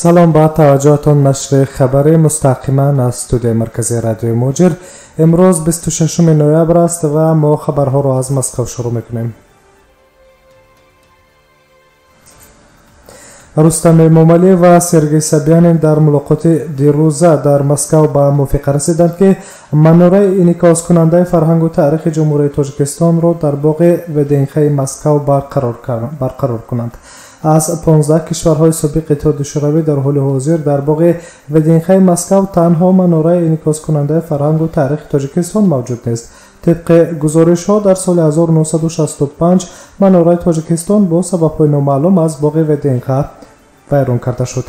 Салом ба таваҷҷӯҳатон. Нашри хабари мустақиман аз студияи марказии радиои Муҳоҷир. Имрӯз 26 ноябр аст ва мо хабарҳоро аз Москав шурӯъ мекунем. Рустам Эмомалӣ ва Сергей Собянин дар мулоқоти дирӯза дар Москав ба мувофиқа расиданд, ки манораи инъикоскунандаи фарҳангу таърихи Ҷумҳурии Тоҷикистонро дар боғи ВДНХи Москав барқарор кунанд. Аз 15 кишварҳои собиқ Иттиҳоди Шӯравӣ дар ҳоли ҳозир дар боғи ВДНХи Москав танҳо манораи инъикоскунандаи фарҳангу таърихи Тоҷикистон мавҷуд нест. Тибқи гузоришҳо, дар соли 1965 манораи Тоҷикистон бо сабабҳои номаълум аз боғи ВДНХ вайрон карда шуд.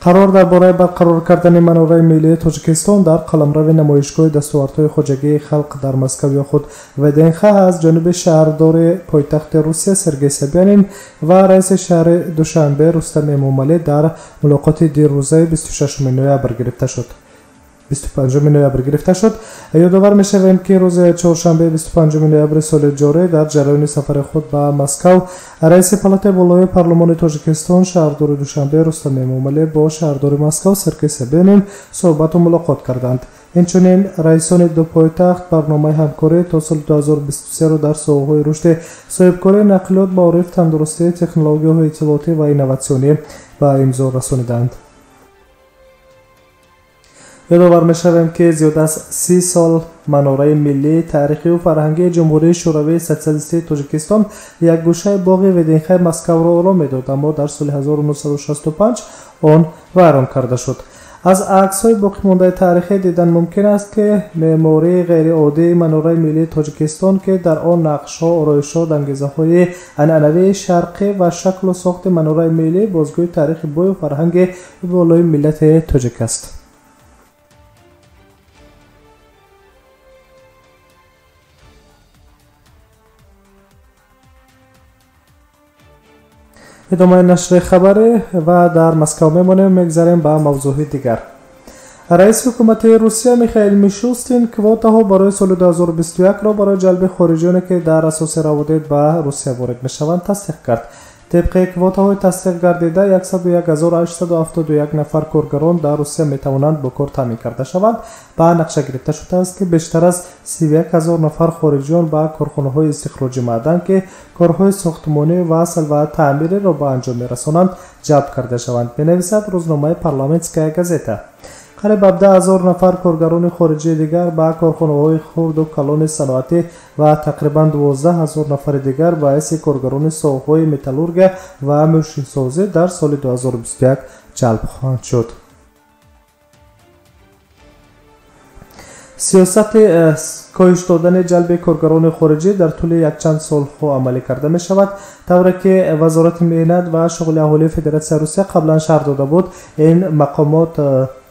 Қарор дар бораи барқарор кардани манораи миллии Тоҷикистон дар қаламрави намоишгоҳи дастовардҳои хоҷагии халқ дар Москав ё худ ВДНХ аз ҷониби шаҳрдори пойтахти Русия Сергей Собянин ва раиси шаҳри Душанбе Рустам Эмомалӣ дар мулоқоти дирӯзаи 26 ноябр гирифта шуд. 25 ноябр гирифта шуд. Ёдовар мешавем, ки рӯзи чоршанбе 25 ноябри соли ҷорӣ дар ҷараёни сафари худ ба Москав раиси палатаи болои парлумони Тоҷикистон, шаҳрдори Душанбе Рустам Эмомалӣ бо шаҳрдори Москав Сергей Собянин суҳбату мулоқот карданд. Инчунин раисони ду пойтахт барномаи ҳамкорӣ то соли 2023-ро дар соҳаҳои рушди соҳибкорӣ, нақлиёт, маориф, тандурустӣ, технологияҳои иттилоотӣ ва инноватсионӣ ба имзо расониданд. Ёдовар мешавем, ки зиёд аз 30 сол манораи миллии таърихию фарҳангии Ҷумҳурии Шӯравии Социалистии Тоҷикистон як гӯшаи боғи ВДНХи Москавро оро медод, аммо дар соли 1965 он вайрон карда шуд. Аз аксҳои боқимондаи таърихӣ дидан мумкин аст, ки меъмории ғайриоддии манораи миллии Тоҷикистон, ки дар он нақшҳо, ороишҳо, дангезаҳои анъанавии шарқӣ ва шаклу сохти манораи миллӣ бозгӯи таърихи бою фарҳанги болои миллати тоҷик аст. Идомаи нашри хабарӣ ва дар Москав мемонем, мегзарем ба мавзӯъҳои дигар. Раиси ҳукумати Русия Михаил Мишустин квотаҳо барои соли 2021-ро барои ҷалби хориҷиёне, ки дар асоси раводид ба Русия ворид мешаванд, тасдиқ кард. Тибқи квотаҳои тасдиқ гардида, 101871 нафар коргарон дар Русия метавонанд бо кор таъмин карда шаванд. Ба нақша гирифта шудааст, ки бештар аз 31 ҳазор нафар хориҷиён ба корхонаҳои истихроҷи маъдан, ки корҳои сохтмонӣ, васл ва таъмириро ба анҷом мерасонанд, ҷалб карда шаванд, менависад рӯзномаи «Парламентская газета». Қариб 17 ҳазор нафар коргарони хориҷии дигар ба корхонаҳои хурду калони саноатӣ ва тақрибан 12 ҳазор нафари дигар ба ҳайси коргарони соҳаҳои металлургия ва мошинсозӣ дар соли 2021 ҷалб хоҳанд шуд. Сиёсати коҳиш додани ҷалби коргарони хориҷӣ дар тӯли якчанд солҳо амалӣ карда мешавад. Тавре ки Вазорати меҳнат ва шуғли аҳолии Федератсияи Русия қаблан шарҳ дода буд, ин мақомот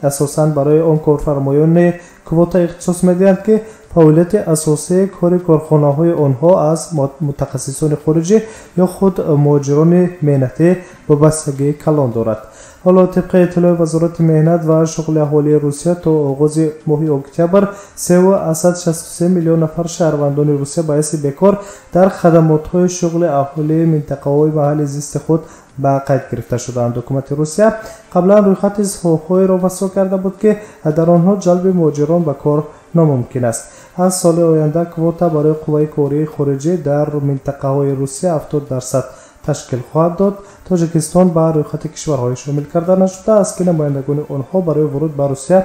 асосан барои он корфармоёни квота ихтисос медиҳанд, ки фаъолияти асосии кори корхонаҳои онҳо аз мутахассисони хориҷӣ ё худ муҳоҷирони меҳнатӣ вобастагии калон дорад. Ҳоло тибқи иттилои Вазорати меҳнат ва шуғли аҳолии Русия то оғози моҳи октябр 3,63 миллион нафар шаҳрвандони Русия ба ҳайси бекор дар хадамотҳои шуғли аҳолии минтақаҳои маҳалли зисти худ ба қайд гирифта шудаанд. Ҳукумати Русия қаблан рӯйхати соҳаҳоеро васеъ карда буд, ки дар онҳо ҷалби муҳоҷирон ба кор номумкин аст. Аз соли оянда квота барои қувваи кории хориҷӣ дар минтақаҳои Русия 70% ташкил хоҳад дод. Тоҷикистон ба рӯйхати кишварҳое шомил карда нашудааст, ки намояндагони онҳо барои вуруд ба Русия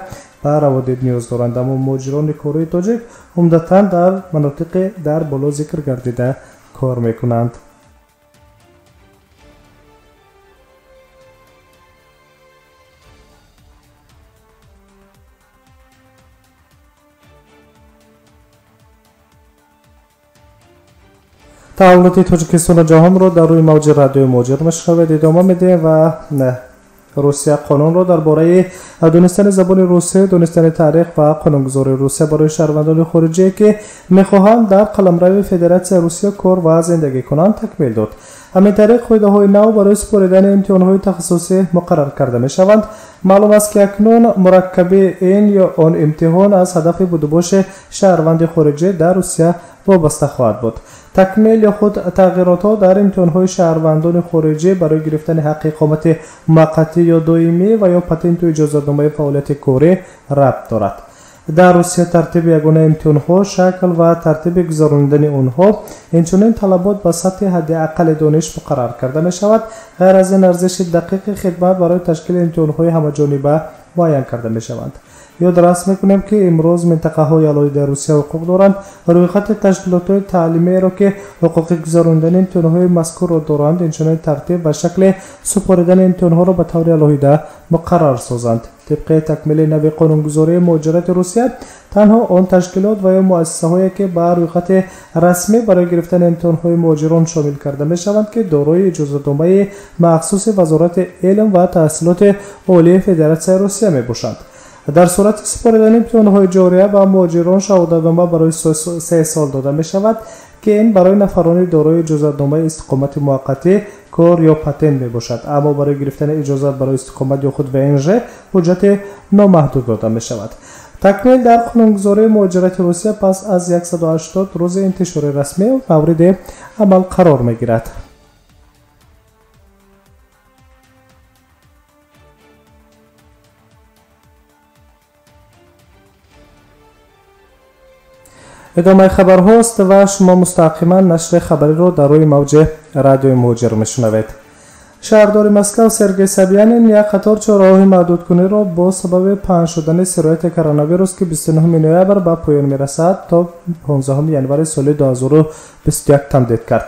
ба раводид ниёз доранд, аммо муҳоҷирони кории тоҷик умдатан дар манотиқи дар боло зикр гардида кор мекунанд. Таҳаввулоти Тоҷикистону ҷаҳонро дар рӯи мавҷи радиои Муҳоҷир мешунавед. Идома медиҳем ва Русия қонунро дар бораи донистани забони русӣ, донистани таърих ва қонунгузории Русия барои шаҳрвандони хориҷие, ки мехоҳанд дар қаламрави Федератсияи Русия кор ва зиндагӣ кунанд, такмил дод. Ҳамин тариқ қоидаҳои нав барои супоридани имтиҳонҳои тахассусӣ муқаррар карда мешаванд. Маълум аст, ки акнун мураккаби ин ё он имтиҳон аз ҳадафи будубоши шаҳрванди хориҷӣ дар Русия вобаста хоҳад буд. Такмил ё худ тағйиротҳо дар имтиҳонҳои шаҳрвандони хориҷӣ барои гирифтани ҳаққи иқомати муваққатӣ ё доимӣ ва ё патенту иҷозатномаи фаъолияти корӣ рабт дорад. Дар Русия тартиби ягона имтиҳонҳо, шакл ва тартиби гузаронидани онҳо, инчунин талабот ба сатҳи ҳадди аққали дониш муқаррар карда мешавад. Ғайр аз ин, арзиши дақиқи хидмат барои ташкили имтиҳонҳои ҳамаҷониба муайян карда мешаванд. Ёдрас мекунем, ки имрӯз минтақаҳои алоҳидаи Русия ҳуқуқ доранд рӯйхати ташкилотҳои таълимиеро, ки ҳуқуқи гузаронидани имтиҳонҳои мазкурро доранд, инчунин тартиб ва шакли супоридани имтиҳонҳоро ба таври алоҳида муқаррар созанд. Тибқи такмили нави қонунгузории муҳоҷирати Русия, танҳо он ташкилот ва ё муассисаҳое, ки ба рӯйхати расмӣ барои гирифтани имтиҳонҳои муҳоҷирон шомил карда мешаванд, ки дорои иҷозатномаи махсуси Вазорати илм ва таҳсилоти олии Федератсияи Русия мебошанд. Дар сурати супоридани имтиҳонҳои ҷория ба муҳоҷирон шаҳодатнома барои 3 сол дода мешавад, ки ин барои нафарони дорои иҷозатномаи истиқомати муваққатӣ, кор ё патент мебошад. Аммо барои гирифтани иҷозат барои истиқомат ё худ ВНЖ ҳуҷҷати номаҳдуд дода мешавад. Такмил дар қонунгузории муҳоҷирати Русия пас аз 180 рӯзи интишори расмӣ мавриди амал қарор мегирад. Идомаи хабарҳост ва шумо мустақиман нашри хабариро дар рӯи мавҷи радиои муҳоҷир мешунавед. Шаҳрдори Москав Сергей Собянин як қатор чораҳои маҳдудкуниро бо сабаби паҳн шудани сирояти коронавирус, ки 29 ноябр ба поён мерасад, то 15 январи соли 2021 тамдид кард.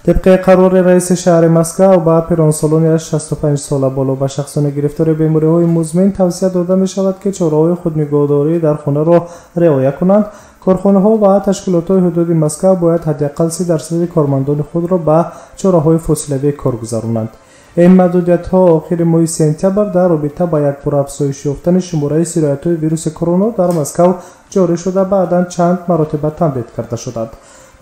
Тибқи қарори раиси шаҳри Москав ба пиронсолони аз 65 сола боло ба шахсони гирифтори бемориҳои музмин тавсия дода мешавад, ки чораҳои худнигоҳдорӣ дар хонаро риоя кунанд. Корхонаҳо ва ташкилотҳои ҳудуди Москав бояд ҳадди аққал 30% кормандони худро ба чораҳои фосилавӣ кор гузаронанд. Ин маҳдудиятҳо охири моҳи сентябр дар робита ба якбора афзоиш ёфтани шумораи сироятҳои вируси корона дар Москав ҷорӣ шуда, баъдан чанд маротиба тамдид карда шуданд.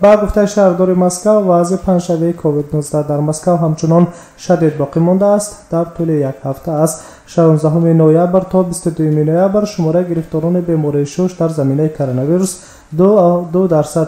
Ба гуфтаи шаҳрдори Москав, вазъи паҳншавии COVID-19 дар Москав ҳамчунон шадид боқӣ мондааст. Дар тӯли як ҳафта аз 16 ноябр то 22 ноябр шумораи гирифторони бемории шуш дар заминаи коронавирус 2%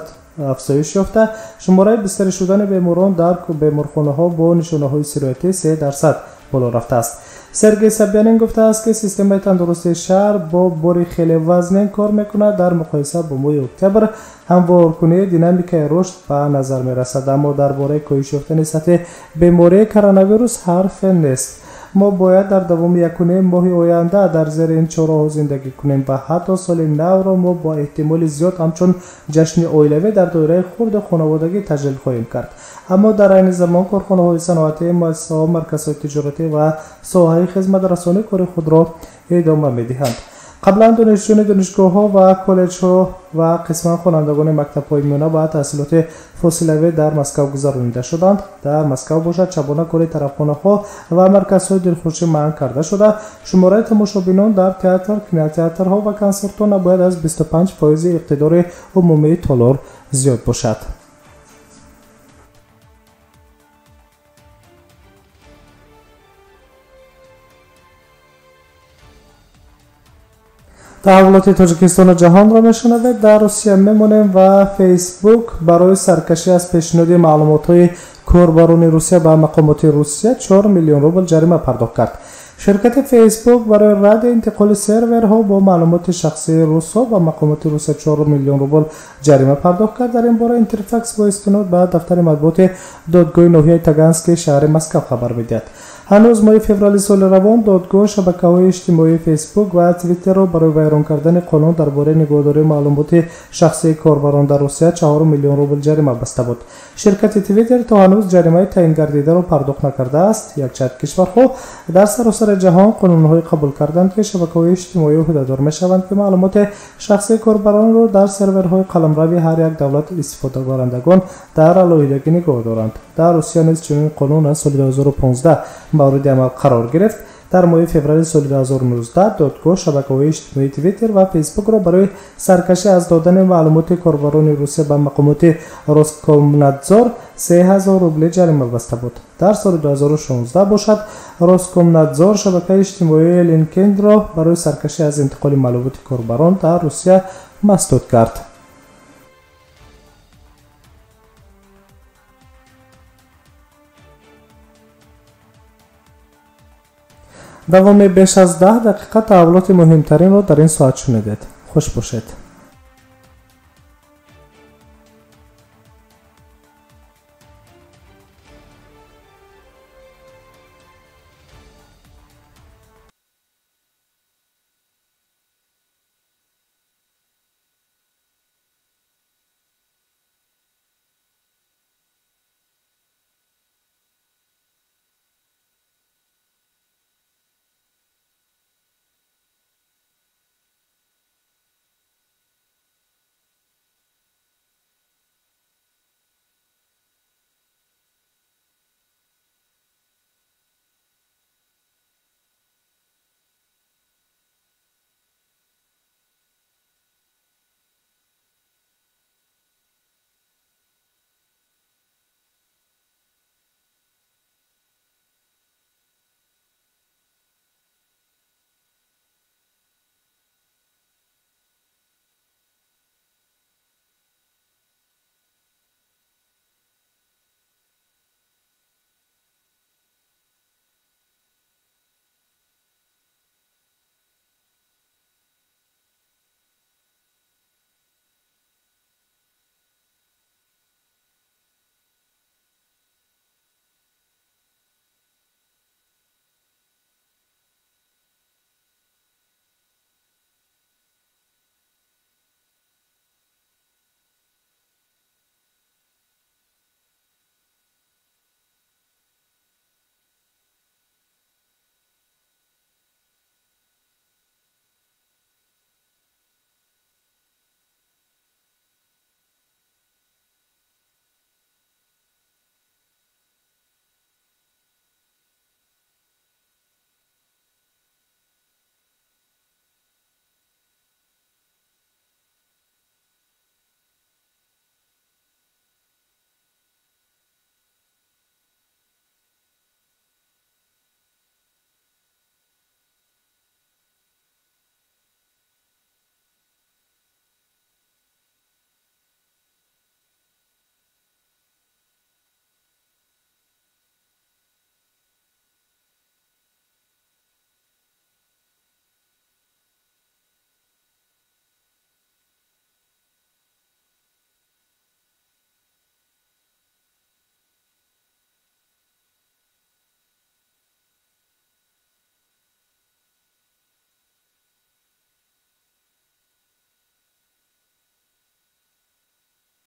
афзоиш ёфта, шумораи бистарӣ шудани беморон дар беморхонаҳо бо нишонаҳои сироятӣ 3% боло рафтааст. Сергей Собянин гуфтааст, ки системаи тандурустии шаҳр бо бори хеле вазнин кор мекунад. Дар муқоиса бо моҳи октябр ҳамворкунии динамикаи рушд ба назар мерасад, аммо дар бораи коҳиш ёфтани сатҳи бемории коронавирус ҳарфе нест. Мо бояд дар давоми 1,5 моҳи оянда дар зери ин чораҳо зиндагӣ кунем ва ҳатто соли навро мо бо эҳтимоли зиёд ҳамчун ҷашни оилавӣ дар доираи хурди хонаводагӣ таҷлил хоҳем кард. Аммо дар айни замон корхонаҳои саноатӣ, муассисаҳо, марказҳои тиҷоратӣ ва соҳаи хизматрасонӣ кори худро идома медиҳанд. Қаблан донишҷӯёни донишгоҳҳо ва коллеҷҳо ва қисман хонандагони мактабҳои миёна ба таҳсилоти фосилавӣ дар Москав гузаронида шуданд. Дар Москав бошад, шабона кори тарабхонаҳо ва марказҳои дилхушӣ манъ карда шуда, шумораи тамошобинон дар театр, кинотеатрҳо ва консертҳо набояд аз 25% иқтидори умумии толор зиёд бошад. Таҳаввулоти Тоҷикистону ҷаҳонро мешунавед. Дар Русия мемонем ва Фейсбук барои саркашӣ аз пешниҳоди маълумотҳои корбарони Русия ба мақомоти Русия 4 миллион рубл ҷарима пардохт кард. Ширкати Фейсбук барои радди интиқоли серверҳо бо маълумоти шахсии русҳо ба мақомоти Русия 4 миллион рубл ҷарима пардохт кард. Дар ин бора Интерфакс бо истинод ба дафтари матбуоти додгоҳи ноҳияи Таганский шаҳри Москав хабар медиҳад. Ҳанӯз моҳи феврали соли равон додгоҳ шабакаҳои иҷтимоии Фейсбук ва Твиттерро барои вайрон кардани қонун дар бораи нигоҳдории маълумоти шахсии корбарон дар Русия 4 миллион рубл ҷарима баста буд. Ширкати Твиттер то ҳанӯз ҷаримаи таъингардидаро пардохт накардааст. Якчанд кишварҳо дар саросари ҷаҳон қонунҳое қабул карданд, ки шабакаҳои иҷтимоӣ ӯҳдадор мешаванд, ки маълумоти шахсии корбаронро дар серверҳои қаламрави ҳар як давлат истифодабарандагон дар алоҳидагӣ нигоҳ доранд. Дар Русия низ чунин қонун аз соли 2015 мавриди амал қарор гирифт. Дар моҳи феврали соли 2019 додгоҳ шабакаҳои иҷтимоии Твиттер ва Фейсбукро барои саркашӣ аз додани маълумоти корбарони Русия ба мақомоти Роскомнадзор 3000 рубли ҷарима баста буд. Дар соли 2016 бошад, Роскомнадзор шабакаи иҷтимоии Линкединро барои саркашӣ аз интиқоли маълумоти корбарон дар Русия масдуд кард. Давоми беш аз 10 дақиқа таҳаввулоти муҳимтаринро дар ин соат шунидед. Хуш бошед.